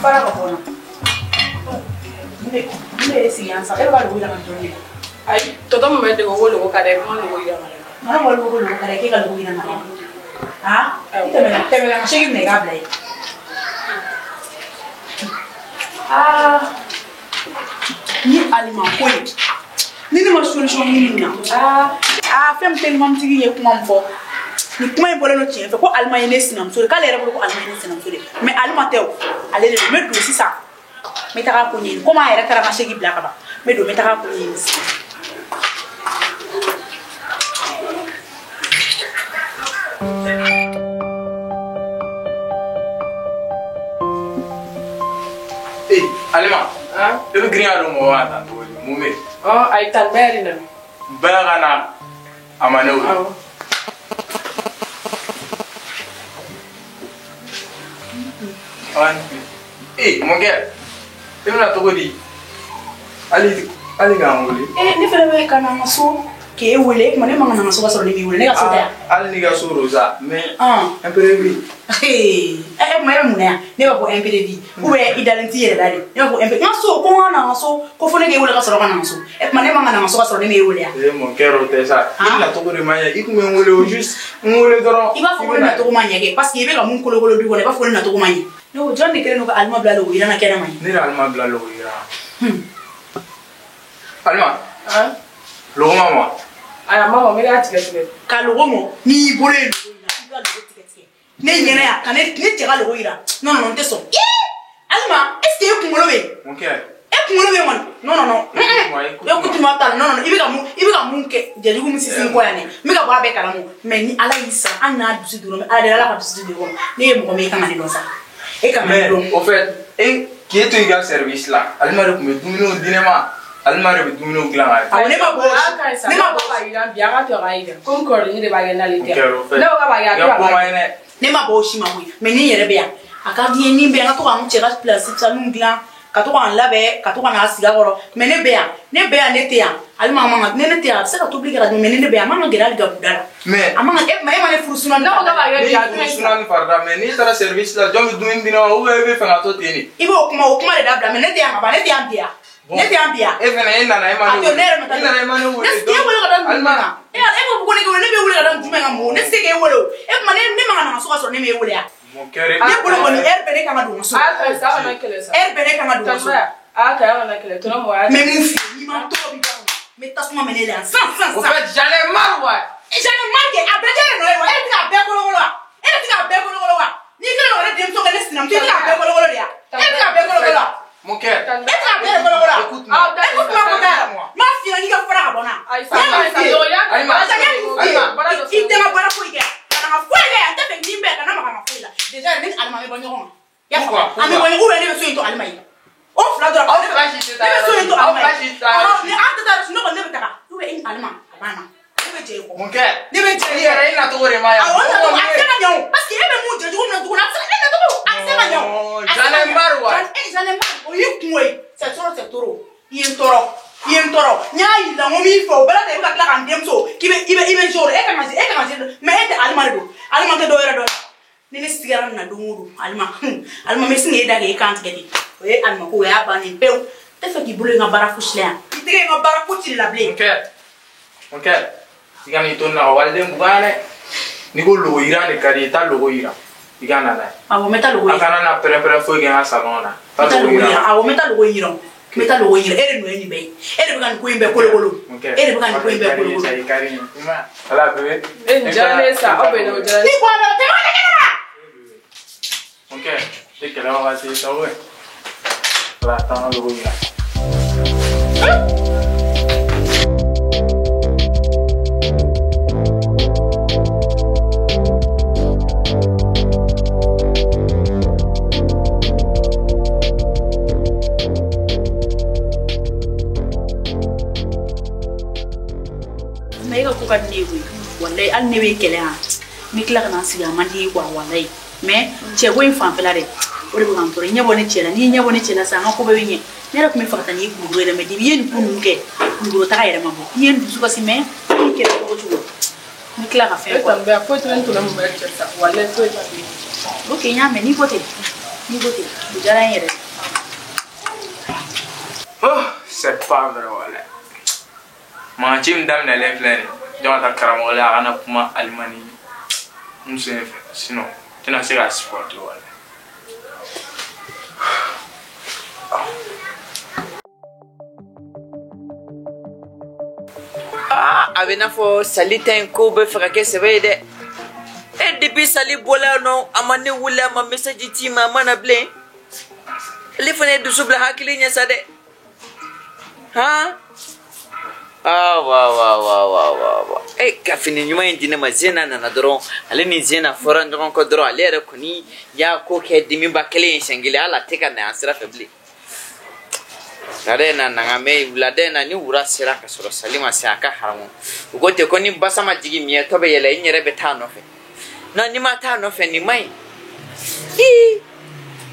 Fara ka bɔ n na. Ne ye sigi yan sa, e bɛ ka logo yira ka dɔrɔn de. Ayi, tɔtɔ min bɛ dege ko logo ka d'a ye, ko logo yira ka d'a ye. Mana mɔgɔ ko logo ka d'a ye, k'e ka logo yira ka d'a ye. Ah, i tɛmɛna tɛmɛna ka segi minɛ i k'a bila yen. Ah, ni alima ko ye, ni ne ma solution ɲini nin na. Ah, fɛn min telimanitigi ye kuma min fɔ, nin kuma in bɔlen don tiɲɛ fɛ ko Alima ye ne sinamuso de, k'ale yɛrɛ bolo ko Alima ye ne sinamuso de, mais Alima tɛ o, ale de don. N bɛ don sisan, n bɛ taga ko ɲɛɲini, komi a yɛrɛ taara n ka segi bila ka ban, n bɛ don n bɛ taga ko ɲɛɲini sisan. Ee, Alima, e bɛ girin ka don mɔgɔ kan tan cogo di? Mun bɛ yen? Ayi, tan bɛɛ de nana. Bɛɛ ka na, a ma ne wele. Awɔ. Ee, mon gars, e bɛna cogo di? Hali k'an wele. Ee, ne fana bɛ ka na n ka so k'e wele, tuma ne man ka na n ka so ka sɔrɔ ne m'i wele, ne ka so tɛ yan. Hali n'i ka so don sa, mais imprévu. Ee, tuma e bɛ mun na yan? Ne b'a fɔ imprévu, ou bien i dalen t'i yɛrɛ la de. Ne b'a fɔ imprévu, n ka so, ko n ka na n ka so, ko fo ne k'e wele ka sɔrɔ ka na n ka so. E tuma ne man ka na n ka so ka sɔrɔ ne m'e wele yan. Ee, mon cœur, o tɛ sa. I bɛna cogo de ma ɲɛ, i tun bɛ n wele o juste, n wele dɔrɔn. I b'a fɔ ko ne nacogo ma ɲɛ kɛ, parce que i bɛ ka mun kolokolo du kɔnɔ, i b'a fɔ ko ne nacogo ma ɲɛ. Ne ko jɔn de kɛlen don ka Alima bila logo yiran na kɛnɛ ma ye? Ne de Alima bila logo yiran. Alima. Logo ma mɔ? Ayi, a ma mɔ, n bɛ k'a tigɛ tigɛ. Ka logo mɔ, n'i y'i bolo ye logo in na, i ka logo tigɛ tigɛ. Ne ɲɛna yan, ka ne cɛ ka logo yira. Non, non, non, n tɛ sɔn. Alima, est ce que e kunkolo bɛ yen? Mon cœur. E kunkolo bɛ yen kɔni? Non, non, non. Écoute-moi, ta, non, non, non, i bɛ ka mun kɛ jɛjugu min sinsin kɔ yan dɛ. N bɛ ka bɔ a bɛɛ kalama. Mais ni Ala y'i sara, hali n'a dusu donna, Ala de Ala ka dusu don i kɔnɔ. Ne ye mɔgɔ min ye, e kan ka ne dɔn sa. E kan ka ne dɔn. Mais au fait, e k'e to i ka service la, Alima de tun bɛ dumuniw di ne ma. Alima de bɛ dumuniw dilan ka di. Awɔ, ne ma bɔ. Ne ma bɔ ka yira bi, an ka to a ka yira. Komi kɔrɔlen ne de b'a kɛ n'ale tɛ. Ne ko k'a b'a kɛ, a to a ka kɛ. Ne ma bɔ o si ma koyi, mais ni n yɛrɛ bɛ yan, a ka di n ye ni n bɛ yan, n ka to ka n cɛ ka place sanu dilan, ka to ka n labɛn, ka to ka n'a sigi a kɔrɔ. Mais ne bɛ yan, ne bɛ yan, ne tɛ yan. Alima man ka, ne tɛ yan, a bɛ se ka tobili kɛ ka dun, mais ni ne bɛ yan, a man ka gɛrɛ hali gabuguda la. Mais a man ka, e ma ne furu sunan. Ne ko k'a b'a kɛ bi, a to yen. Ne furu sunan ni farida, mais n'i taara service la, jɔn bɛ dumuni di ne ma, ou bien e bɛ fɛ ka to ten de? I b'o kuma, o kuma de dabila, mais ne tɛ yan ka ban, ne tɛ yan bi yan. Ne tɛ yan bi yan. E fana, e nana, e ma ne wele. Ne yɛrɛ ma taa. E nana, e ma ne wele. Ne t'e wele ka da jumɛn kan? E ko ko ne k'e wele, ne b'e wele ka da jumɛn kan mun? Ne tɛ se k'e wele o. E tuma ne man ka na n ka so ka sɔrɔ ne m'e wele yan. Mon cœur. Ne bolo kɔni heure bɛɛ ne kan ka don n ka so. A y'a to sa, a kana kɛlɛ sa. Heure bɛɛ ne kan ka don n ka so. A y'a to a kana kɛlɛ, tɔnɔ mɔgɔ y'a. Mais mun f'i ye, n'i ma tɔgɔ b'i da kɔnɔ, n bɛ tasuma minɛ e la yan san san san. Au fait, j'en ai marre ouais. J'en ai marre kɛ, a bɛɛ tɛ e nɔ ye wa? E bɛ k'a bɛɛ kolokolo wa? E bɛ k'a bɛɛ kolokolo wa? N'i kɛlen don ka ne denmuso kɛ ne sinamuso, e bɛ k'a bɛɛ kolokolo de ya? E bɛ k'a bɛɛ kolokolo wa? Mon cœur. E tɛ k'a bɛɛ de kolokolo wa? Écoute-moi. Écoute-moi, ko tɛ. N m'a f'i ɲɛna k'i ka fara ka bɔ n na. Ayi, sa, sa, Alima. I tɛ n ka baara foyi kɛ. Ka na n ka foyi kɛ yan, n tɛ fɛ nin bɛɛ, kana maga n ka foyi la. Déjà ne ni Alima bɛ bɔ ɲɔgɔn kan. I y'a faamu? An bɛ bɔ ɲɔgɔn, ou bien ne bɛ so in to Alima ye. O fila dɔrɔn. Aw fila si tɛ taa. Ne bɛ so in to Alima ye. Aw fila si tɛ taa. Ni an tɛ taa yɔrɔ si, ne kɔni ne bɛ taga. Ou bien e ni Alima, a banna. Ne bɛ jɛ i kɔ. Mon cœur. Ne bɛ jɛ i yɛrɛ, i nacogo de ma yan. Awɔ, n nacogo a tɛ se ka ɲɛ o. Parce que e bɛ mun jɛ cogo min na tuguni, a tɛ se ka ne nacogo a tɛ se ka ɲɛ o. J'en ai marre ouais. J'en ai marre. O y'i kungo ye. C'est trop, c'est trop. I ye n tɔɔrɔ. I ye n tɔɔrɔ. N y'a yir'i la n ko n b'i fɛ, o bɛɛ la ta i bɛ ka tila ka n denmuso k'i bɛ i bɛ i bɛ jɔ o la. E kan ka e kan ka jɛ mais e tɛ Alima de don. Alima tɛ dɔwɛrɛ dɔn. Ni ne sigara nin na don o don, Alima, Alima n bɛ sin k'e da k'e kan tigɛ ten. O ye Alima ko, o y'a bannen pewu. N tɛ fɛ k'i bolo ye n ka baara fosi la yan. I tɛgɛ ye n ka baara fosi de la bilen. Mon cœur. Mon cœur. I ka n'i to nin na ka waliden bugan dɛ. N'i ko logo yiran de ka di i ye, taa logo yiran. I ka na n'a ye. Awɔ, n bɛ taa logo yiran. A kana na pɛrɛn-pɛrɛn foyi kɛ n ka salon na. Taa logo yiran. Awɔ, n bɛ taa logo yiran. N bɛ taa logo yiran. E de nɔ ye nin bɛɛ ye. E de bɛ ka nin ko in bɛɛ kolokolo. E de bɛ ka nin ko in bɛɛ kolokolo. I ka di n ye. I ma ye. Ala bébé. E nin diyara ne ye sa, aw bɛnna o diyara ne ye. N'i bɔ a la, tɛmɛ ka kɛnɛ ma. Mon cœur, tɛ kɛlɛ wagati ye sa o. Ala, taa n ka logo yiran. Mais e ka ko ka di ne ye koyi, walayi hali ne bɛ kɛlɛ yan, n bɛ tila ka na n sigi a man di ye quoi walayi. Mais cɛ ko in fanfɛla dɛ, o de bɛ ka n tɔɔrɔ. I ɲɛ bɔ ne cɛ la, n'i ɲɛ bɔ ne cɛ la sisan, an ka ko bɛɛ bɛ ɲɛ. Ne yɛrɛ tun bɛ fɛ ka taa n'i ye Kulukoro yɛrɛ, mais depuis i ye nin ko ninnu kɛ, Kulukoro taga yɛrɛ ma bɔ. I ye n dusu kasi, mais i ye kɛlɛ cogo cogo, n bɛ tila ka fɛn E quoi. tan bɛɛ, foyi tɛ ne ni tɔnɔ min bɛ cɛ sa, walayi foyi tɛ ne. Ok, n y'a mɛn, n'i ko ten, N'i ko ten, o diyara n yɛrɛ ye. Oh, c'est pas vrai wala. Mankan min daminɛlen filɛ nin ye. Jɔn ka taa karamɔgɔ la, a kana kuma Alima ni muso in fɛ, sinon tɛna se k'a supporter wala. Ah, a bɛ n'a fɔ sali ta in ko bɛ fɛ ka kɛ sɛbɛ ye dɛ. E depuis sali bɔla yan nɔ, a ma ne wele, a ma message ci ma, a ma na bilen. Ale fana ye dusu bila hakili ɲɛ sa dɛ. Han? Ah, wa wa wa wa wa wa. E ka fini ɲuman in di ne ma, Zena nana dɔrɔn, ale ni Zena fɔra ɲɔgɔn kɔ dɔrɔn, ale yɛrɛ kɔni y'a ko kɛ dimiba kelen ye siɲɛ kelen, hali a tɛ ka na an sira fɛ bilen. Wulada in na nanga mɛ wulada in na ni wura sera ka sɔrɔ sali ma se a ka haramu. U ko ten ko ni basa ma jigin miɲɛtɔ bɛ yɛlɛ, n yɛrɛ bɛ taa a nɔfɛ. Non, ni ma taa a nɔfɛ nin man ɲi. Ii!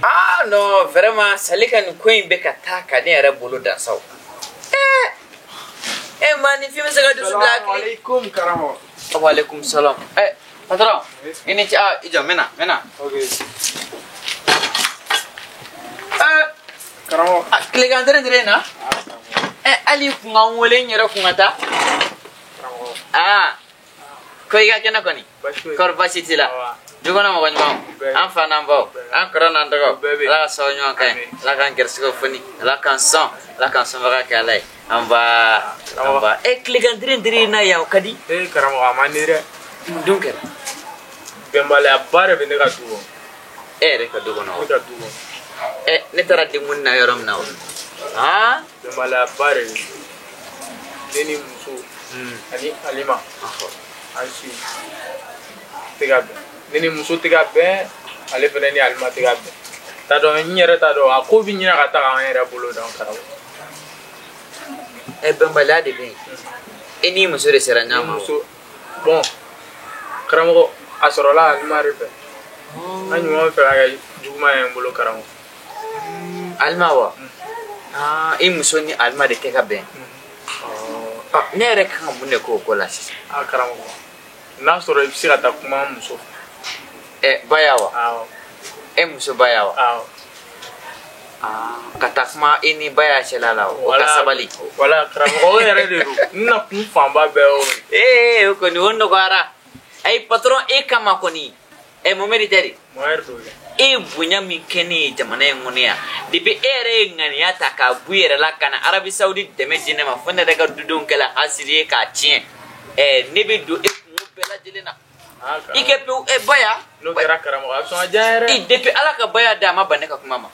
Ah non, vraiment sali ka nin ko in bɛ ka taa ka ne yɛrɛ bolo dan sa o. Eh, maa nin fɛn bɛ se ka dusu bila hakili. Alaikum karamɔgɔ. Wa alaikum salam. Eh, patron, i ni ce. Ah, i jɔ, n bɛ na, n bɛ na. Ok. Eh, Karamɔgɔ. ah, tilegan tɛrɛn tɛrɛn na. Eh, hali i kun ka n wele n yɛrɛ kun ka taa. Karamɔgɔ. Ah, ko i ka kɛnɛ kɔni. Baasi foyi. Kɔri baasi t'i la. Awa. Du kɔnɔ mɔgɔ ɲumanw, Bɛɛ. an fa n'an baw, an kɔrɔ n'an dɔgɔw, Bɛɛ bɛ yen. Ala ka sababu ɲuman k'an ye, Amin. Ala k'an gɛrisigɛw foni, Ala k'an sɔn, Ala k'an sɔnbaga kɛ Ala ye. An ba, an ba. Eh, tilegan tɛrɛn tɛrɛn na yan o ka di. Eh karamɔgɔ, a man di dɛ. Mun dun kɛra? Bɛnbaliyaba de bɛ ne ka du kɔnɔ. E yɛrɛ ka du kɔnɔ wa? Ne ka du kɔnɔ. Eh, ne taara denkundi na yɔrɔ min na o. Ah? Bɛnbaliyaba de bɛ ne ni muso ani Alima. An si tɛ ka bɛn. Ne ni muso tɛ ka bɛn, ale fana ni Alima tɛ ka bɛn. T'a dɔn, n yɛrɛ t'a dɔn, a ko bɛ ɲinɛ ka taga an yɛrɛ bolo dɔn karamɔgɔ. Eh, bɛnbaliya de bɛ yen. E n'i muso de sera Ni ɲɔgɔn ma wa? muso, bon, karamɔgɔ, a sɔrɔla Alima de fɛ. An ɲuman fɛ ka kɛ juguman ye n bolo karamɔgɔ. Alima wa? Ah, i muso ni Alima de tɛ ka bɛn. Ah, ne yɛrɛ kan ka mun de k'o ko la sisan? A karamɔgɔ, n'a sɔrɔ i bɛ se ka taa kuma n muso fɛ. Eh, Baya wa? Awɔ. E muso Baya wa? Awɔ. Ah, ka taa kuma i ni Baya cɛla la o ka sabali. Wala karamɔgɔ, o yɛrɛ de don. N na kun fanba bɛɛ y'o ye. Ee, o kɔni o nɔgɔyara. Ayi patron, e kama kɔni. Eh, Mohamed tɛ de. Mohamed don dɛ. E ye bonya min kɛ ne ye jamana in kɔnɔ yan, depuis e yɛrɛ ye ŋaniya ta k'a bɔ i yɛrɛ la ka na Arabi Saoudite dɛmɛ di ne ma fo ne yɛrɛ ka dudenw kɛla hasiri ye k'a tiɲɛ. Eh, ne bɛ don e kungo bɛɛ lajɛlen na. I kɛ pewu, eh, Baya. N'o kɛra karamɔgɔ, a bɛ sɔn ka diya n yɛrɛ. Eh, depuis Ala ka Baya da, a ma ban ne ka kuma ma.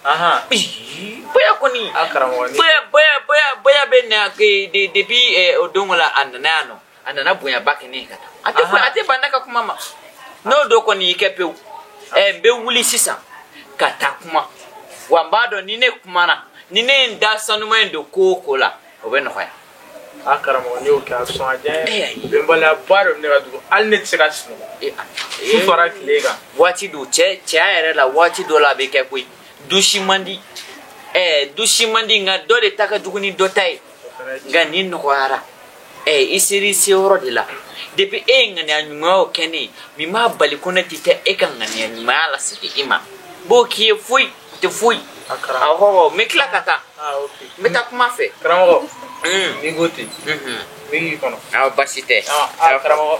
Ahan. Ii, Baya kɔni. A karamɔgɔ ni. Baya, Baya, Baya, Baya bɛ na depuis o don la a nana yan nɔ, a nana bonyaba kɛ ne ye ka taa. A tɛ foyi, a tɛ ban ne ka kuma ma. N'o don kɔni y'i kɛ pewu. N bɛ wuli sisan ka taa kuma. Wa n b'a dɔn ni ne kumana, ni ne ye n da sanuma in don ko o ko la, o bɛ nɔgɔya. A karamɔgɔ, n'i y'o kɛ a bɛ sɔn ka diya n Eh, yɛrɛ. ayi. Bɛnbaliyaba de bɛ ne ka du kɔnɔ. Hali ne tɛ se ka sunɔgɔ. Su fara tile kan. Waati dɔ cɛ cɛya yɛrɛ la, waati dɔ la a bɛ kɛ koyi. Du si man di. Du si man di, nka dɔ de ta ka jugu ni dɔ ta ye. Nka nin nɔgɔyara. I ser'i seyɔrɔ de la. Depuis e ye ŋaniya ɲumanyaw kɛ ne ye, min b'a bali ko ne tɛ taa e ka ŋaniya ɲumanya lasegin i ma. N b'o k'i ye foyi, o tɛ foyi. Awɔ, n bɛ tila ka taa. Ah, ok. N bɛ taa kuma fɛ. Karamɔgɔ, n'i ko ten, n bɛ k'i kɔnɔ. Awɔ, baasi tɛ. Ah, karamɔgɔ,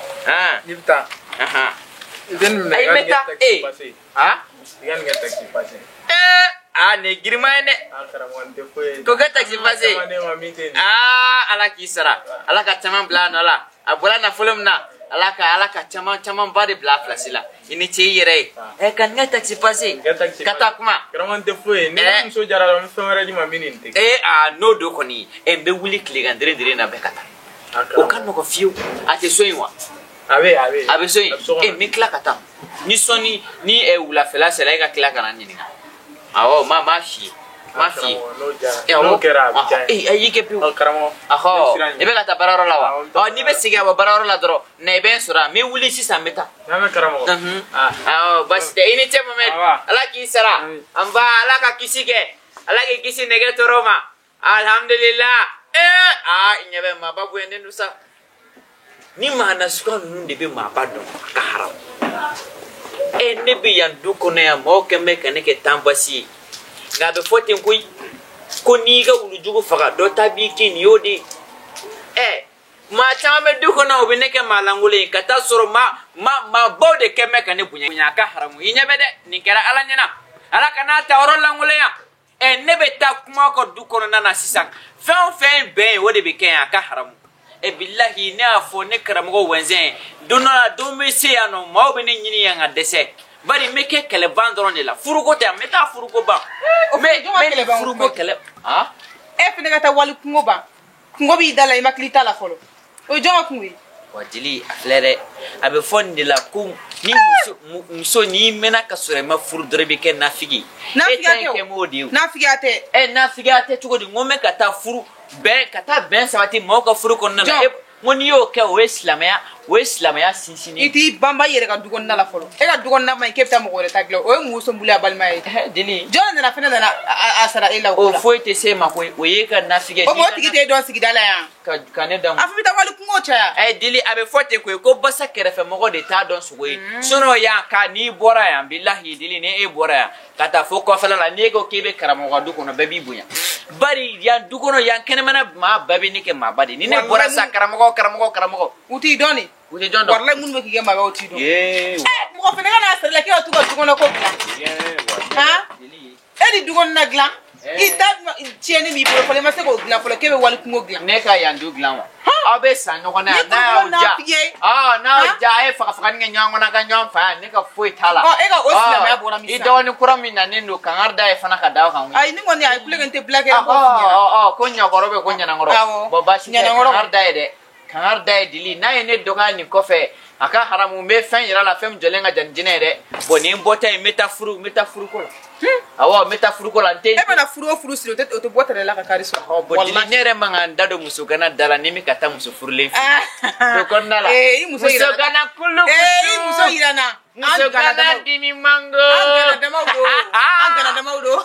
n'i bɛ taa. I tɛ nin minɛ, Ayi, i ka n bɛ nin kɛ taa. taxi Eh. passe. Ah? I ka nin kɛ taxi passe. Eh, ah, nin ye girinman ye dɛ. Ah, karamɔgɔ, nin tɛ foyi ye. Ko kɛ taxi passe. Caman ne ma min tɛ nin. Ah, Ala k'i sara. Ala ka caman bila a nɔ la. A bɔra nafolo min na, Ala ka caman camanba de bila a place la. I ni ce i yɛrɛ ye. Eh, ka nin kɛ taxi passe. Kɛ taxi Ka taa kuma. Karamɔgɔ, nin tɛ foyi ye. Ni n muso jara dɔrɔn, n bɛ fɛn wɛrɛ d'i ma min ni nin tɛ. Eh, ah, n'o don kɔni, n bɛ wuli tilegan dere dere na bɛɛ ka taa. O ka nɔgɔ fiyewu. A tɛ so in wa? A bɛ yen, a bɛ yen. A bɛ so in. A bɛ so kɔnɔ. Eh, n bɛ tila ka taa. Ni sɔnni ni wulafɛla sera, e ka tila ka na n ɲininka. Awɔ, ma f'i ye. Ma f'i ye. Karamɔgɔ, n'o jara. Eh, awɔ. N'o kɛra, a bɛ diya n ye. Eh, ayi, i kɛ pewu. Ɔ, karamɔgɔ. Ahɔ, ne sira ɲuman. i bɛ ka taa baarayɔrɔ la wa? Awɔ, n bɛ taa Ɔ, n'i bɛ segin ka bɔ baarayɔrɔ la dɔrɔn, na i bɛ n sɔrɔ yan. N bɛ wuli sisan, n bɛ taa. N'an bɛ karamɔgɔ. Ah. Awɔ, baasi tɛ. I ni ce Mohamed. Awa. Ala k'i sara. An ba, Ala ka kisi kɛ. Ala k'i kisi nɛgɛ tɔɔrɔ ma. Alhamdulillah. Eh, aa, i ɲɛ bɛ maaba bonyalen don sa. Ni maa nasuguya ninnu de bɛ maaba dɔn, a ka haramu. Ne bɛ yan du kɔnɔ yan mɔgɔw kɛn bɛ ka ne kɛ tan basi ye nka a bɛ fɔ ten koyi ko n'i ka wulujugu faga dɔ ta b'i kin nin y'o de ye maa caman bɛ du kɔnɔ o bɛ ne kɛ maa lankolon ye ka taa sɔrɔ maabaw de kɛn bɛ ka ne bonya a ka haramu i ɲɛ bɛ dɛ nin kɛra ala ɲɛna ala kana ta yɔrɔ lankolonya ne bɛ taa kuma ka du kɔnɔna na sisan fɛn o fɛn ye bɛn ye o de bɛ kɛ yan a ka haramu bilahi ne y'a fɔ ne karamɔgɔ wɛnzɛn ye don dɔ la don bɛ se yan nɔ maaw bɛ ne ɲini yan ka dɛsɛ bari n bɛ kɛ kɛlɛban dɔrɔn de la furuko tɛ n bɛ taa furuko ban n bɛ furuko kɛlɛ e fana ka taa wali kungo ban kungo b'i da la i ma kili t'a la fɔlɔ o ye jɔn ka kungo ye wa jeli a filɛ dɛ a bɛ fɔ nin de la ko ni muso n'i mɛnna ka sɔrɔ i ma furu dɔrɔn i bɛ kɛ nafigi ye e ta in kɛ m'o de ye o nafigiya tɛ nafigiya tɛ cogo di n ko n bɛ ka taa furu bɛn ka taa bɛn sabati maaw ka furu kɔnɔna na n ko n'i y'o kɛ o ye silamɛya sinsinni i t'i banba i yɛrɛ ka du kɔnɔna la fɔlɔ e ka du kɔnɔna man ɲi k'e bɛ taa mɔgɔ wɛrɛ ta dilan o ye mun sonbulu a balima ye jeli jɔn nana fɛnɛ nana a sara e la o o foyi tɛ se e ma koyi o y'e ka nafigiya o mɔgɔ tigi t'e dɔn sigida la yan ka ne dɔn a fɔ bɛ taa wali kungo caya jeli a bɛ fɔ ten koyi ko basa kɛrɛfɛmɔgɔ de t'a dɔn sogo ye sinon yan ka n'i bɔra yan bilahi jeli ni e bɔra yan ka taa fo kɔfɛla la n'e ko k'e bɛ karamɔgɔ ka du kɔnɔ bɛɛ b'i bonya bari yan du kɔnɔ yan kɛnɛmana maa bɛɛ bɛ ne kɛ maaba de ni ne bɔra sa karamɔgɔ karamɔgɔ u t'i dɔn de u tɛ jɔn dɔn walayi minnu bɛ k'i kɛ maaba u t'i dɔn mɔgɔ fana ka n'a sara la k'e ka t'u ka du kɔnɔ ko dilan han e ni du kɔnɔna dilan i ta tiɲɛni b'i bolo fɔlɔ i ma se k'o dilan fɔlɔ k'e bɛ wali kungo dilan ne ka yan du dilan wa aw bɛ san ɲɔgɔn na yan n'a y'aw ja n'a y'aw ja a ye fagafagani kɛ ɲɔgɔn kɔnɔ ka ɲɔgɔn fa yan ne ka foyi t'a la e ka o silamɛya bɔra min i dɔgɔnin kura min nanen don kangari da ye fana ka da o kan ayi ni kɔni a ye kulonkɛ n tɛ bila kɛ ko ɲakɔrɔ bɛ ko ɲanankɔrɔ bɔn baasi tɛ kangari da ye dɛ kangari da ye dili n'a ye ne dɔgɔya nin kɔfɛ a ka haramu n bɛ fɛn yira la fɛn min jɔlen ka jan ni jinɛ ye dɛ bɔn nin bɔta ye n bɛ taa furuko la awɔ n bɛ taa furuko la n tɛ e bɛna furu o furu siri o tɛ bɔ tɛrɛ la ka kari sɔrɔ bɔn dili ne yɛrɛ man kan n da don musogana da la ni n bɛ ka taa muso furulen fɛ o kɔnɔna la i muso yira musogana kulu i muso yira n na musogana dimi mango an gana damaw don an gana damaw don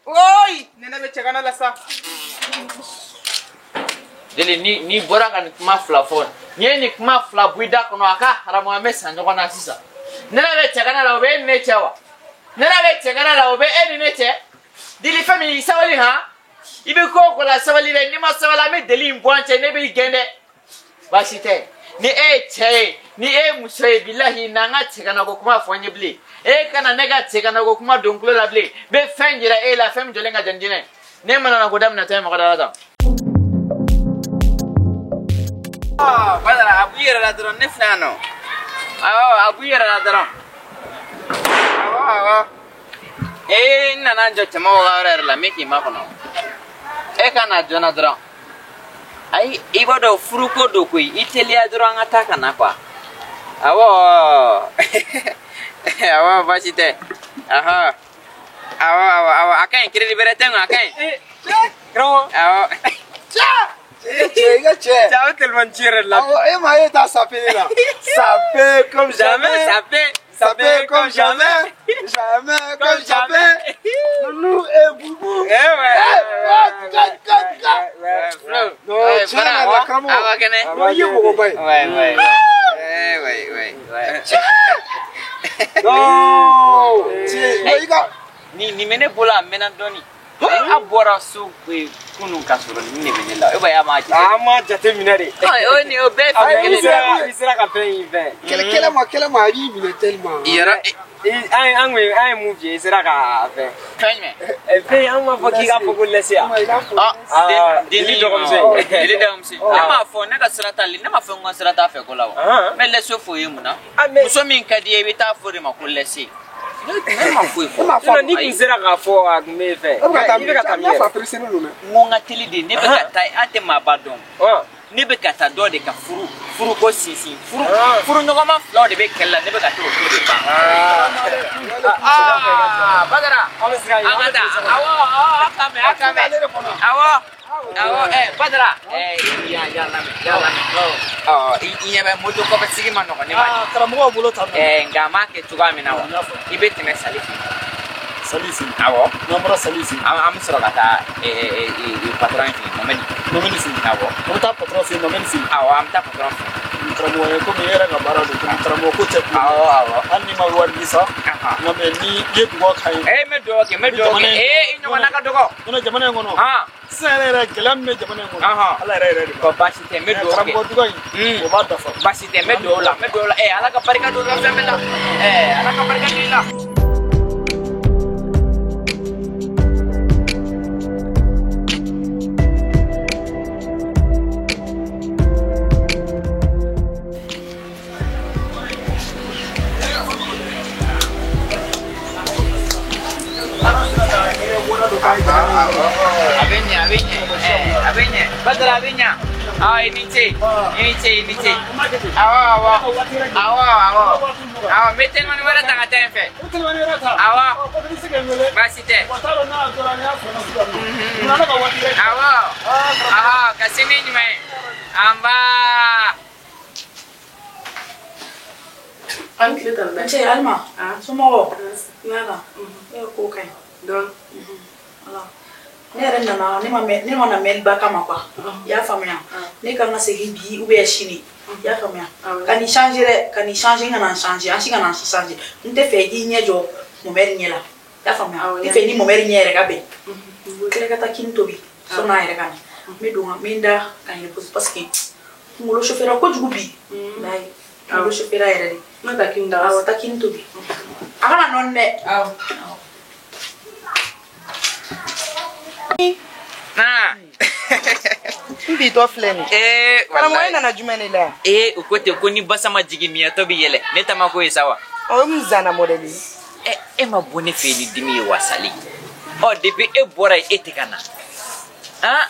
oyi nɛnɛ bɛ cɛgana la sa jeli ni bɔra ka nin kuma fila fɔ n'i ye nin kuma fila bɔ i da kɔnɔ a ka haramu an bɛ san ɲɔgɔn na sisan nɛnɛ bɛ cɛgana la o bɛ e ni ne cɛ wa nɛnɛ bɛ cɛgana la o bɛ e ni ne cɛ dili fɛn min i sabali han i bɛ ko o ko la sabali dɛ n'i ma sabali an bɛ deli in bɔ an cɛ ne b'i gɛn dɛ baasi tɛ ni e ye cɛ ye ni e ye muso ye bilahi n'an ka cɛgana ko kuma fɔ n ye bilen e kana ne ka cɛgana ko kuma don tulo la bilen n bɛ fɛn yira e la fɛn min jɔlen ka jan ni jinɛ ne mana na ko daminɛ tɔ ye mɔgɔ da la tan. Badara a b'i yɛrɛ la dɔrɔn ne filɛ yan nɔ awɔ a b'i yɛrɛ la dɔrɔn awɔ awɔ n nana n jɔ cɛmɔgɔ ka yɔrɔ yɛrɛ la n bɛ k'i makɔnɔ e ka na joona dɔrɔn ayi i b'a dɔn furuko don koyi i teliya dɔrɔn an ka taa ka na kuwa awɔ awɔ baasi tɛ awɔ awɔ awɔ a ka ɲi crédit bɛrɛ tɛ n kun a ka ɲi awɔ. Cɛ. Cɛ, a bɛ téléphone ci yɛrɛ de la. Awɔ, e ma ye ta sapé la. Sapé comme jamais. Sapé, sapé comme jamais. Jamais comme jamais. Loulou et Boubou. Eh ouais. Eh, Flo. Non, tiɲɛ yɛrɛ la karamɔgɔ. Awɔ kɛnɛ. Non, i ye mɔgɔba ye. Ouais, ouais. Eh, ouais, ouais, ouais. Non. Tiɲɛ, i ka. Nin bɛ ne bolo a mɛnna dɔɔni. A bɔra so kunun ka sɔrɔ nin de bɛ ne la e b'a ye a m'a jate. A ma jate minɛ de. O ni o bɛɛ ye fɛn kelen de. I sera ka fɛn in fɛn. Kɛlɛ ma a b'i minɛ tellement. Yɔrɔ. An ye mun f'i ye i sera ka fɛn. Fɛn jumɛn? Fɛn an m'a fɔ k'i k'a fɔ ko lɛsi yan. Deli dɔgɔmuso. Deli dɔgɔmuso. Ne m'a fɔ ne ka sira t'ale ne m'a fɔ n ka sira t'a fɛ ko la wa. N bɛ lɛsi f'o ye mun na? Muso min ka di i ye i bɛ taa f'o de ma ko lɛsi. Ne ma foyi fɔ. Sinon n'i kun sera k'a fɔ a kun bɛ fɛ. E bɛ ka taa min? I bɛ ka pressé don dɛ. N ko n ka teli de ne bɛ ka taa an tɛ maaba dɔn. Ne bɛ ka taa dɔ de ka furuko sinsin furu ɲɔgɔnma filaw de bɛ kɛlɛ la ne bɛ ka t'o ko de ban. Badara an ka taa awɔ a ka mɛn a ka mɛn awɔ awɔ Badara yan lamɛn yan lamɛn i ɲɛ bɛ moto kɔfɛ sigi ma nɔgɔn ne ma. Karamɔgɔw bolo ta. Nka a m'a kɛ cogoya min na wa i bɛ tɛmɛ Sali fɛ. Sali fɛ. Awɔ. N'an bɔra Sali fɛ. An bɛ sɔrɔ ka taa patɔrɔn fɛ yen Mamadi. Mamadi fɛ yen. Awɔ. An bɛ taa patɔrɔn fɛ yen Mamadi fɛ yen. Awɔ an bɛ taa patɔrɔn fɛ yen. Karamɔgɔ ye komi e yɛrɛ ka baara don, komi karamɔgɔ ko tɛ bilen. Awɔ awɔ. Hali n'i ma wari di sa. Nka mɛ ni i ye dugawu k'an ye. Ee n bɛ dugawu kɛ, n bɛ dugawu kɛ. Ee i ɲɔgɔnna ka dɔgɔ. Nɔnɔ jamana in kɔnɔ. Sisan yɛrɛ yɛrɛ gɛlɛya min bɛ jamana in kɔnɔ. Ala yɛrɛ yɛrɛ de b'a. Baasi tɛ, n bɛ dugawu kɛ. Karamɔgɔ dugawu in, o b'a dafa. Baasi tɛ, n bɛ dugawu la, n bɛ dugawu la. Ee Ala ka barika don i ka fɛn bɛɛ la. Ee Ala ka barika don i la. A bɛ ɲɛ, a bɛ ɲɛ, a bɛ ɲɛ. Badara a bɛ ɲɛ. Awɔ i ni ce, i ni ce, i ni ce. Awɔ awɔ, awɔ awɔ. Awɔ n bɛ telimani wɛrɛ ta ka taa yen fɛ. Awɔ. Baasi tɛ. Awɔ. Awɔ ka se ni ɲuman ye. Anba. An tile tan N ce Alima, somɔgɔw? Yala, e ko ka ɲi. Dɔn. Voilà. Ne yɛrɛ nana, ne ma mɛn, ne ma na mɛnliba kama quoi. I y'a faamuya? Ne kan ka segin bi ou bien sini. I y'a faamuya? Ka nin changer dɛ, ka nin changer, n kana n changer, an si kana n changer. N tɛ fɛ i k'i ɲɛ jɔ Mɔmɛri ɲɛ la. I y'a faamuya? N tɛ fɛ i ni Mɔmɛri ɲɛ yɛrɛ ka bɛn. Tila ka taa kini tobi, sɔnni a yɛrɛ ka na. N bɛ don ka, n bɛ n da ka n repose parce que kunkolo chauffera kojugu bi. Walayi, kunkolo chauffera yɛrɛ de. N ka taa kini daga. Awɔ, taa kini tobi. A kana nɔɔni dɛ. Awɔ. Na. N bi tɔ filɛ nin. Ee karamɔgɔ e nana jumɛn de la yan? Ee u ko ten ko ni basa ma jigin miyɛtɔ bɛ yɛlɛ, ne ta ma ko ye sa wa. O ye mun zanna mɔdɛli ye? Ɛ e ma bɔ ne fɛ yen ni dimi ye wa Sali? Ɔ depuis e bɔra yen e tɛ ka na. Han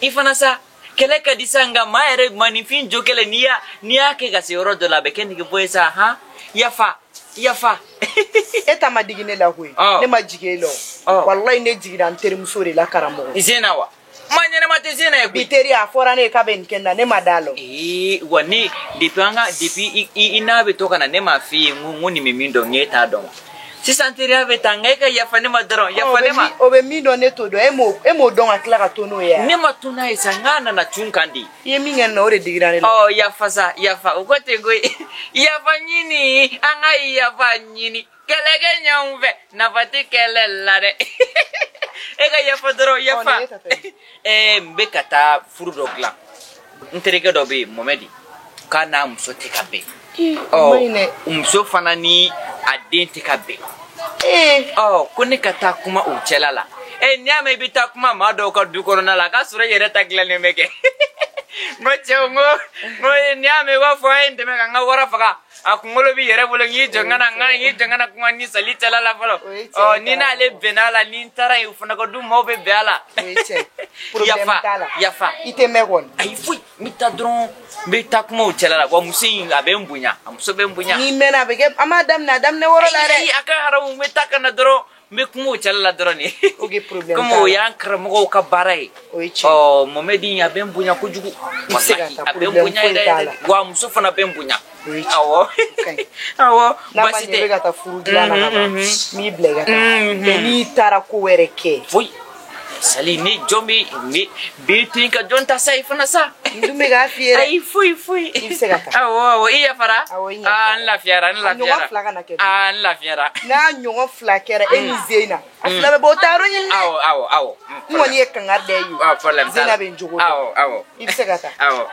i fana sa kɛlɛ ka di sa nka maa yɛrɛ maaninfin jo kɛlɛ n'i y'a kɛ ka se yɔrɔ dɔ la a bɛ kɛ negebɔ ye sa han yafa yafa. E ta ma digi ne la koyi. Ne ma jigin e la o. Walayi ne jiginna n terimuso de la karamɔgɔ. Zena wa? Ma ɲɛnɛma tɛ Zena ye koyi. Bi teri a fɔra ne ye k'a bɛ nin kɛ n na ne ma d'a la. Ee wa ne depuis an ka depuis i n'a bɛ to ka na ne m'a f'i ye n ko nin bɛ min dɔn n k'e t'a dɔn wa. Sisan teriya bɛ taa nka e ka yafa ne ma dɔrɔn yafa ne ma. O bɛ min dɔn ne t'o dɔn, e m'o dɔn ka tila ka to n'o ye. Ne ma to n'a ye sa n k'a nana cun kan de. I ye min kɛ n na o de digira ne la. Ɔ yafa sa yafa o ko ten koyi yafa ɲini an ka yafa ɲini kɛlɛkɛ ɲanw fɛ nafa tɛ kɛlɛ la dɛ. E ka yafa dɔrɔn yafa. Ɛɛ n bɛ ka taa furu dɔ dilan n terikɛ dɔ bɛ yen Mɔmɛdi k'a n'a muso tɛ ka bɛn. Ɔ muso fana ni a den tɛ ka bɛn. Ɔ ko ne ka taa kuma u cɛla la. Ɛ n'i y'a mɛn i bɛ taa kuma maa dɔw ka du kɔnɔna la a k'a sɔrɔ i yɛrɛ ta dilannen bɛ kɛ. N ko cɛw n ko n'i y'a mɛn i b'a fɔ a ye n dɛmɛ ka n ka wara faga a kunkolo b'i yɛrɛ bolo n k'i jɔ n ka na n k'i jɔ n ka na kuma ni Sali cɛla la fɔlɔ. Ɔ ni n'ale bɛnna a la ni n taara yen o fana ka du maaw bɛ bɛn a la. Yafa yafa. I tɛ mɛn kɔni. Ayi foyi n bɛ taa dɔrɔn n bɛ taa kuma o cɛla la wa muso in a bɛ n bonya a muso bɛ n bonya. N'i mɛnna a bɛ kɛ an b'a daminɛ a daminɛ wɔrɔ la dɛ. Ayi a ka haramu n bɛ taa ka na dɔrɔn n bɛ kuma o cɛla la dɔrɔn de. Ok problème t'a la. Komi o y'an karamɔgɔw ka baara ye. O ye tiɲɛ. Ɔ Mɔmɛdi a bɛ n bonya kojugu. I bɛ se ka taa a bɛ n problème bonya foyi yɛrɛ t'a yɛrɛ la. wa muso fana bɛ n bonya. O ye tiɲɛ. Awɔ. Awɔ N'a ma baasi ɲɛ i bɛ tɛ. ka taa furu dilan na ka ban n b'i bila i ka taa. Mais n'i taara ko wɛrɛ kɛ. Foyi. Sali ni jɔn bɛ bɛ to yen ka jɔn ta sa i fana sa. N dun bɛ k'a f'i ye dɛ. Ayi foyi foyi. I bɛ se ka taa. Awɔ awɔ i yafara. Awɔ i yafara. Aa n lafiyara n A ɲɔgɔn lafiyara. fila kana kɛ. Aa n lafiyara. N'a ɲɔgɔn fila kɛra e ni Zena a fila bɛɛ bɔ o taa yɔrɔ ɲini dɛ. Awɔ awɔ awɔ. N kɔni ye kangari da e ye. Awɔ problème t'a la. Zena bɛ n jogo dɔn. Awɔ awɔ. I bɛ se ka taa. Awɔ.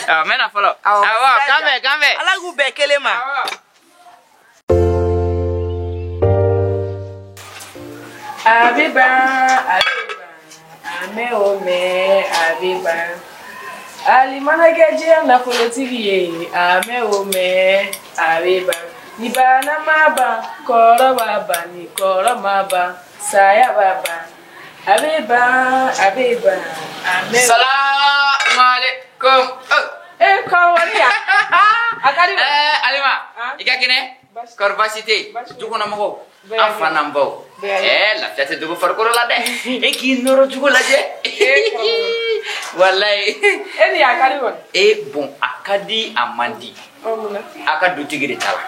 Awɔ n bɛ na fɔlɔ. Awɔ. Awɔ k'an bɛn k'an bɛn. Ala k'u bɛn kelen ma. Awɔ. A bɛ ban, a bɛ ban, a mɛn o mɛn, a bɛ ban. Ali mana kɛ diɲɛ nafolotigi ye, a mɛn o mɛn, a bɛ ban. Ni bana ma ban, kɔrɔ b'a ban, ni kɔrɔ ma ban, saya b'a ban. A bɛ ban, a bɛ ban, a mɛn. Salaamaaleykum. E kɔrɔwari ya. A ka di. Alima, i ka kɛnɛ? Kɔri baasi tɛ yen? Du kɔnɔ mɔgɔw? An fa n'an baw. Lafiya tɛ dogo farikolo la dɛ. E k'i nɔrɔ cogo lajɛ. Walayi. E ni a ka di kɔni? E bon a ka di a man di. A ka dutigi de ta la.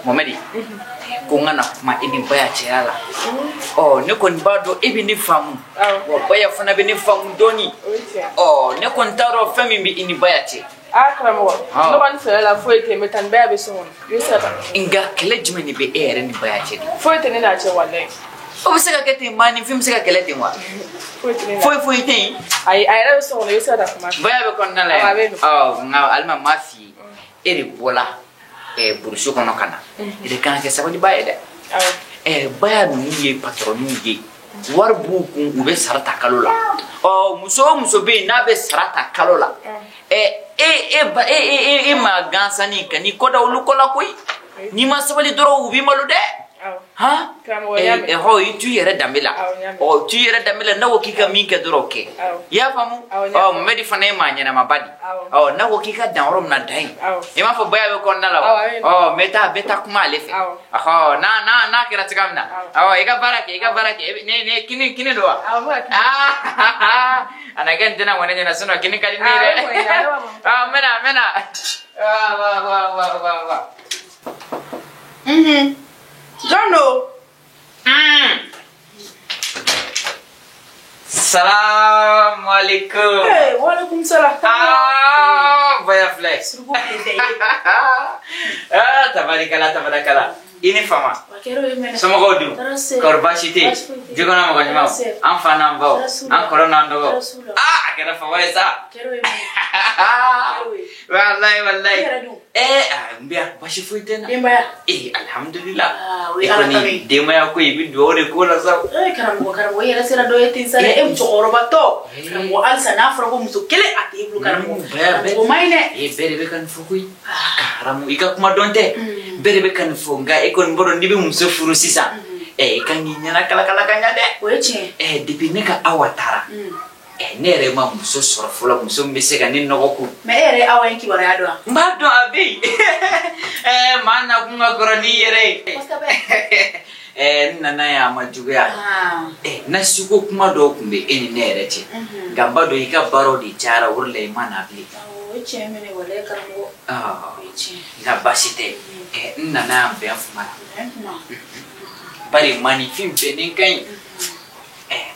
Mɔmɛdi, ko n ka na kuma e ni Baya cɛya la. Ɔ ne kɔni b'a dɔn e bɛ ne faamu. Wa Baya fana bɛ ne faamu dɔɔni. Ɔ ne kɔni t'a dɔn fɛn min bɛ i ni Baya cɛ. Ah karamɔgɔ ne kɔni fɛlɛ la foyi tɛ mais tan bɛɛ bɛ so kɔnɔ i bɛ se ka taa. Nka kɛlɛ jumɛn de bɛ e yɛrɛ ni Baya cɛ de? Foyi tɛ ne n'a cɛ walayi. O bɛ se ka kɛ ten maaninfin bɛ se ka kɛlɛ ten wa? Foyi tɛ ne n'a. Foyi foyi tɛ yen. Ayi a yɛrɛ bɛ so kɔnɔ i bɛ se ka taa kuma. Baya bɛ kɔnɔna la yan. A bɛ yen. Ɔ nka Alima m'a f'i ye e de bɔla burusi kɔnɔ ka na. E de kan ka kɛ sabaliba ye dɛ. Awɔ. Baya ninnu ye patɔrɔninw ye. Wari b'u kun u bɛ sara ta kalo la. Ɔ muso o muso bɛ yen n'a bɛ sara ta kalo la. E ma gansanni ka n'i kɔ da olu kɔ la koyi. N'i ma sabali dɔrɔn u b'i malo dɛ. Han? Hɔ i t'u yɛrɛ danbe la. Ɔ t'u yɛrɛ danbe la n'a ko k'i ka min kɛ dɔrɔn o kɛ. I y'a faamu? Ɔ Mohamɛdi fana ye maa ɲɛnamaba de. Ɔ n'a ko k'i ka dan yɔrɔ min na dan yen. I m'a fɔ Baya bɛ kɔnɔna la wa? Ɔ n bɛ taa kuma ale fɛ. Ɔhɔ n'a kɛra cogoya min na. Awɔ i ka baara kɛ i ka baara kɛ. Ne kini don wa? Aa a na kɛ n tɛna mɔnɛ ɲɛna sinon kini ka di ne ye dɛ. Ɔ n bɛ na. Wa. Jɔn don? Salamu alaikum. Waalaikum salam. Ah, Baya filɛ. Suruku tɛ ye. Ah, tabarikala tabarakala. I ni fama. Somɔgɔw dun? Kɔri baasi tɛ yen? Jikɔrɔ mɔgɔ ɲumanw? An fa n'an baw? An kɔrɔ n'an dɔgɔ? Ah, a kɛra fama ye sa. Walayi walayi. N bɛ yan baasi foyi tɛ n na. Denbaya. Alhamdulillah. E kɔni denbaya ko i bɛ dugawu de k'o la sa. Karamɔgɔ i yɛrɛ sera dɔ ye ten sa dɛ. E musokɔrɔbatɔ. Karamɔgɔ halisa n'a fɔra ko muso kelen a t'e bolo karamɔgɔ. Karamɔgɔ ma ɲi dɛ. Bɛɛ de bɛ ka nin fɔ koyi. Ka haramu i ka kuma dɔn tɛ. Bɛɛ de bɛ ka nin fɔ nka e kɔni b'a dɔn n'i bɛ muso furu sisan. I kan k'i ɲɛna kalakala ka ɲa dɛ. O ye tiɲɛ. Depuis ne ka Awa taara. Ne yɛrɛ ma muso sɔrɔ fɔlɔ muso min bɛ se ka ne nɔgɔ ko. Mais e yɛrɛ ye Awa in kibaruya dɔn wa? N b'a dɔn a bɛ yen. Maa nakun ka kɔrɔ n'i yɛrɛ ye. Kosɛbɛ. N nana yan a ma juguya. Nasiko kuma dɔw tun bɛ e ni ne yɛrɛ cɛ. Nka n b'a dɔn i ka baaraw de cayara o de la i ma na bilen. O ye tiɲɛ minɛ walayi karamɔgɔ. O ye tiɲɛ. Nka baasi tɛ. N nana yan bɛn kuma la. Bɛn kuma. Bari maaninfin bɛnnen ka ɲi.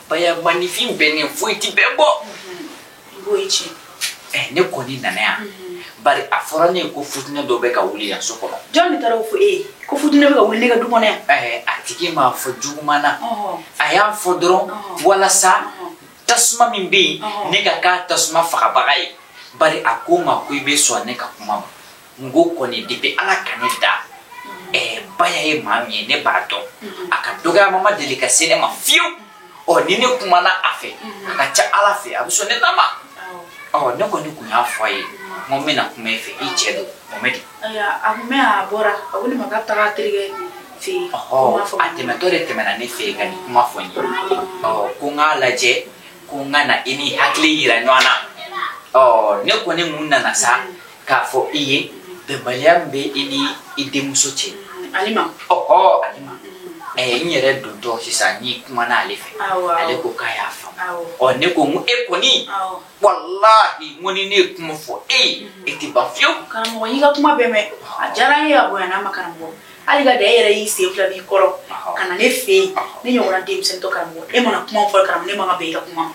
Baya maaninfin bɛnnen foyi ti bɛn bɔ. O ye tiɲɛ. Ne kɔni nana yan. Bari a fɔra ne ye ko futinɛ dɔ bɛ ka wuli yan so kɔnɔ. Jɔn de taara o fɔ e ye? Ko futinɛ bɛ ka wuli ne ka du kɔnɔ yan? A tigi m'a fɔ juguman na. A y'a fɔ dɔrɔn walasa tasuma min bɛ yen ne ka k'a tasuma fagabaga ye. Bari a ko n ma ko i bɛ sɔn ne ka kuma ma. N ko kɔni depuis Ala ka ne da. Baya ye maa min ye ne b'a dɔn. A ka dɔgɔyama ma deli ka se ne ma fiyewu. Ɔ ni ne kumana a fɛ a ka ca Ala fɛ a bɛ sɔn ne ta ma. Ɔ ne kɔni kun y'a fɔ a ye n ko n bɛna kuma e fɛ i cɛ don Mohamɛdi. Ayiwa a kun bɛ a bɔra a ko ne ma k'a bɛ taga a terikɛ fɛ yen. Ɔhɔ a tɛmɛtɔ de tɛmɛna ne fɛ yen ka nin kuma fɔ n ye. Ɔ ko n k'a lajɛ ko n ka na i ni hakili yira ɲɔgɔn na. Ɔ ne kɔni mun nana sa k'a fɔ i ye bɛnbaliya min bɛ i ni i denmuso cɛ. Alima. Ɔhɔ Alima. N yɛrɛ dontɔ sisan n'i kumana ale fɛ ale ko k'a y'a faamu. Ɔ ne ko n ko e kɔni walahi n ko ni ne ye kuma fɔ e ye e tɛ ban fiyewu. Karamɔgɔ y'i ka kuma bɛɛ mɛn a diyara n ye a bonyana n ma karamɔgɔ hali ka da e yɛrɛ y'i sen fila b'i kɔrɔ ka na ne fɛ yen ne ɲɔgɔnna denmisɛnnin tɔ karamɔgɔ e mana kuma fɔ karamɔgɔ ne man ka bɛn i ka kuma ma.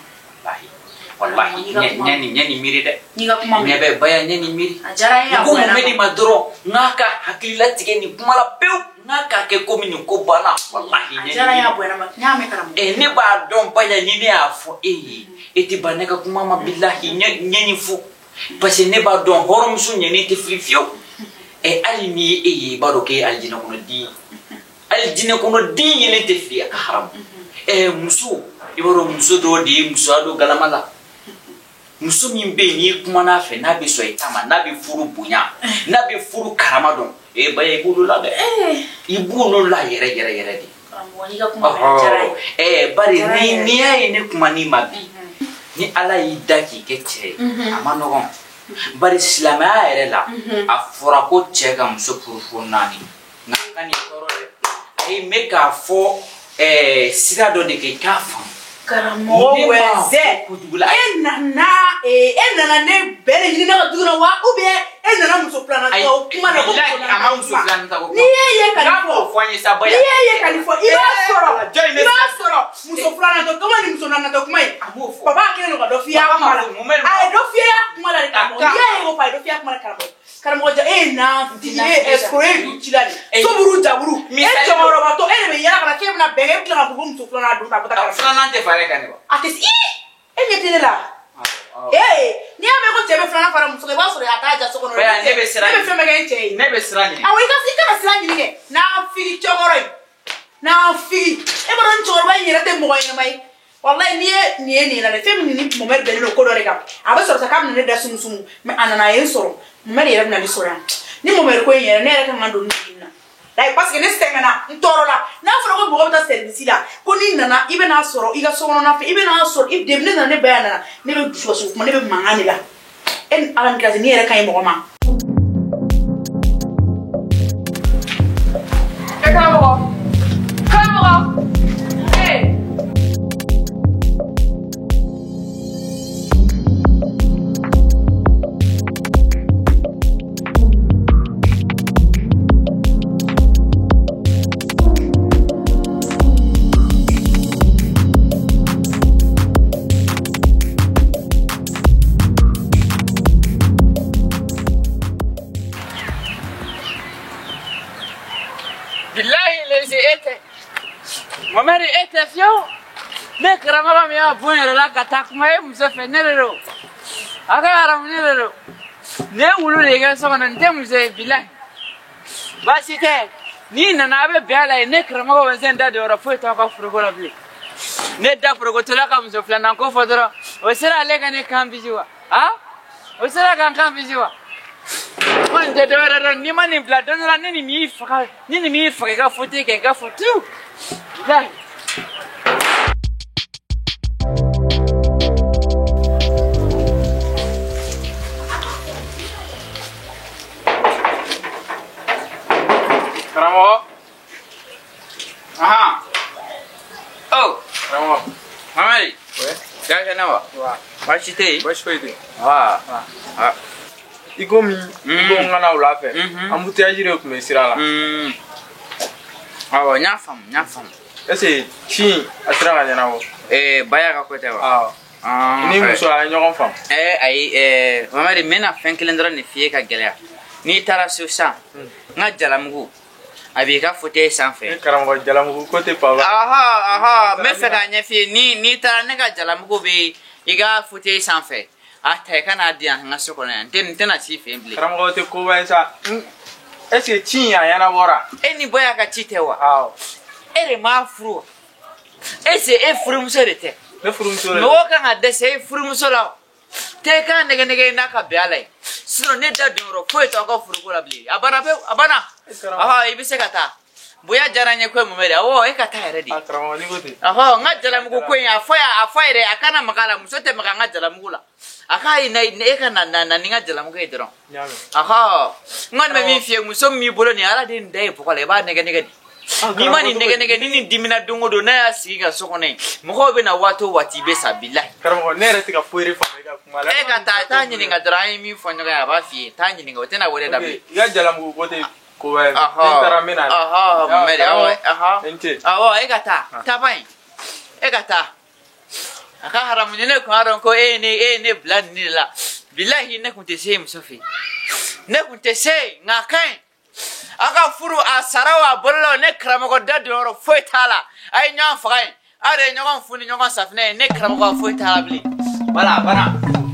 Walahi ɲɛ nin miiri dɛ. N'i ka kuma mɛn. Ɲɛ bɛ Baya ɲɛ nin miiri. A diyara n ye a N ko bonyana n ma. Mohamɛdi ma dɔrɔn n k'a ka hakililatigɛ nin kuma la pewu. N'a k'a kɛ komi nin ko banna walahi. A diyara n ye a bonyana n ma n y'a mɛn karamɔgɔ. Ne b'a dɔn Baya ni ne y'a fɔ e ye e tɛ ban ne ka kuma ma bilahi ɲɛ nin fo parce que ne b'a dɔn hɔrɔnmuso ɲɛnen tɛ fili fiyewu. Hali n'i ye e ye i b'a dɔn k'e ye alijinɛ kɔnɔ den ye alijinɛ kɔnɔ den yelen tɛ fili a ka haramu. Muso i b'a dɔn muso dɔw de ye musoya don galama la. Muso min bɛ yen n'i kumana a fɛ n'a bɛ sɔn i ta ma n'a bɛ furu bonya n'a bɛ furu karama dɔn Baya i b'olu la dɛ i b'olu la yɛrɛ yɛrɛ yɛrɛ de. Karamɔgɔ n'i ka kuma mɛn a diyara n ye. Bari n'i y'a ye ne kuma n'i ma bi ni Ala y'i da k'i kɛ cɛ ye a ma nɔgɔn bari silamɛya yɛrɛ la a fɔra ko cɛ ka muso furu fo 4 nka a ka n'i tɔɔrɔ dɛ ayi n bɛ k'a fɔ sira dɔ de kɛ i k'a faamu. Karamɔgɔ wɛzɛ e nana ne bɛɛ de ɲini ne ka du kɔnɔ wa ou bien e nana muso filanan ta o kuma na ko muso filanan ta kuma n'i ye ye ka nin fɔ n'i ye ye ka nin fɔ i b'a sɔrɔ i b'a sɔrɔ muso filanan tɔ kuma ni muso naaninan tɔ kuma ye papa kɛlen don ka dɔ f'i y'a kuma la a ye dɔ f'i y'a kuma la de karamɔgɔ n'i y'a ye ko fa a ye dɔ f'i y'a kuma nafigi e ye escroc e ye du ci la de soburu jaburu e cɛkɔrɔbatɔ e de bɛ yala ka na k'e bɛna bɛn e bɛ tila k'a fɔ ko muso filanan don ta bɔ ta filanan tɛ fara e kan de wa a tɛ se e ɲɛ tɛ ne la ee n'i y'a mɛn ko cɛ bɛ filanan fara muso kan i b'a sɔrɔ a t'a ja so kɔnɔ ne bɛ sira ne bɛ fɛn bɛɛ kɛ n cɛ ye ne bɛ sira ɲini awɔ i kana sira ɲini kɛ nafigi cɛkɔrɔ ye nafigi e b'a dɔn cɛkɔrɔba in yɛrɛ tɛ mɔgɔ ɲɛnama ye wallahi ni ye nin ye nin la dɛ fɛn min ni Mohamed bɛnnen don ko dɔ de kan a bɛ sɔrɔ sa k'a bɛna ne da sumusumu mais a nana a ye n sɔrɔ Mohamed yɛrɛ bɛna ne sɔrɔ yan ni Mohamed ko in yɛrɛ ne yɛrɛ kan ka don nin na d'ailleurs parce que ne sɛgɛnna n tɔɔrɔ la n'a fɔra ko mɔgɔ bɛ taa service la ko n'i nana i bɛna sɔrɔ i ka sokɔnɔna fɛ i bɛna sɔrɔ i depuis ne nana ne ba yan nana ne bɛ dusukasi kuma ne bɛ mankan de la e ni Ala ni kira cɛ ni yɛrɛ ka ɲi mɔgɔ ma. E karamɔgɔ karamɔgɔ ee. Mamari e tɛ fiyewu ne karamɔgɔ min y'a bon yɛrɛ la ka taa kuma e muso fɛ ne de don a ka haramu ne de don nin ye wulu de ye kɛ so kɔnɔ nin tɛ muso ye bilahi baasi tɛ n'i nana a bɛ bɛn a la yen ne karamɔgɔ bɛ se n da don yɔrɔ foyi t'aw ka foroko la bilen ne da forokotɔla ka muso filanan ko fɔ dɔrɔn o sera ale ka ne kan bisi wa a o sera ka n kan bisi wa n tɛ dɔwɛrɛ dɔn n'i ma nin bila don dɔ la ne nin m'i faga ni nin m'i faga i ka fauteuil kɛ i ka fauteuil. Bilahi. Karamɔgɔ. Ahan. Oh. Karamɔgɔ. Mamadi. Ouais. Ya kɛnɛ wa? Wa. Baasi tɛ yen? Baasi foyi tɛ yen. Wa. Ah. I komi i ko n ka na wula fɛ embouteillage de tun bɛ sira la. Awɔ n y'a faamu n y'a faamu. Est ce que ci in a sera ka ɲɛnabɔ? Baya ka ko tɛ wa? Awɔ. Ni muso a ye ɲɔgɔn faamu. Ayi Mamadi n bɛna fɛn kelen dɔrɔn de f'i ye ka gɛlɛya n'i taara so sisan n ka jalamugu a b'i ka fauteuil sanfɛ. Ne karamɔgɔ jalamugu ko tɛ papa. Ɔhɔ ɔhɔ n bɛ fɛ k'a ɲɛf'i ye n'i taara ne ka jalamugu bɛ i ka fauteuil sanfɛ. A ta i ka n'a di yan n ka so kɔnɔ yan n tɛna s'i fɛ yen bilen. Karamɔgɔ tɛ koba ye sa est ce que ci in a ɲɛnabɔra? E ni Baya ka ci tɛ wa? Awɔ. E de m'a furu wa? Est ce que e furumuso de tɛ? Ne furumuso de. Mɔgɔ kan ka dɛsɛ e furumuso la tɛ k'a nɛgɛ nɛgɛ n'a ka bɛn a la ye sinon ne da don yɔrɔ foyi t'aw ka furuko la bilen a banna pewu a banna. Ɔhɔ i bɛ se ka taa. Bonya diyara n ye ko ye Mohamed awɔ e ka taa yɛrɛ de. A karamɔgɔ n'i ko ten. Ɔhɔ n ka jalamugu ko in a fɔ yɛrɛ a kana maga a la muso tɛ maga n ka jalamugu la. A k'a ye e ka na ni n ka jalamugu ye dɔrɔn. Ɔhɔ n kɔni bɛ min f'i ye muso min b'i bolo nin Ala de nin da ye bɔgɔ la i b'a nɛgɛ nɛgɛ de. N'i ma nin nɛgɛ nɛgɛ ni nin dimina don o don n'a y'a sigi ka so kɔnɔ yen mɔgɔw bɛ na waati o waati i bɛ sa bilahi. Karamɔgɔ ne yɛrɛ tɛ ka foyi de faamu i ka kuma la. E ka taa taa ɲininka dɔrɔn an ye min fɔ ɲɔgɔn ye a b'a f'i ye taa ɲininka o tɛna wele dabila. I ka jalamugu ko tɛ koba ye. Ne taara n bɛ na. Ɔhɔ Mohamed awɔ ɔhɔ. Awɔ e ka taa taa ban yen e ka taa. A ka haramu ni ne kun y'a dɔn ko e ye ne bila nin de la bilahi ne kun tɛ se muso fɛ yen ne kun tɛ se nka a ka ɲi a ka furu a sara o a bolola o ne karamɔgɔ da don yɔrɔ foyi t'a la a ye ɲɔgɔn faga yen aw de ye ɲɔgɔn fu ni ɲɔgɔn safinɛ ye ne karamɔgɔ foyi t'a la bilen wala a banna.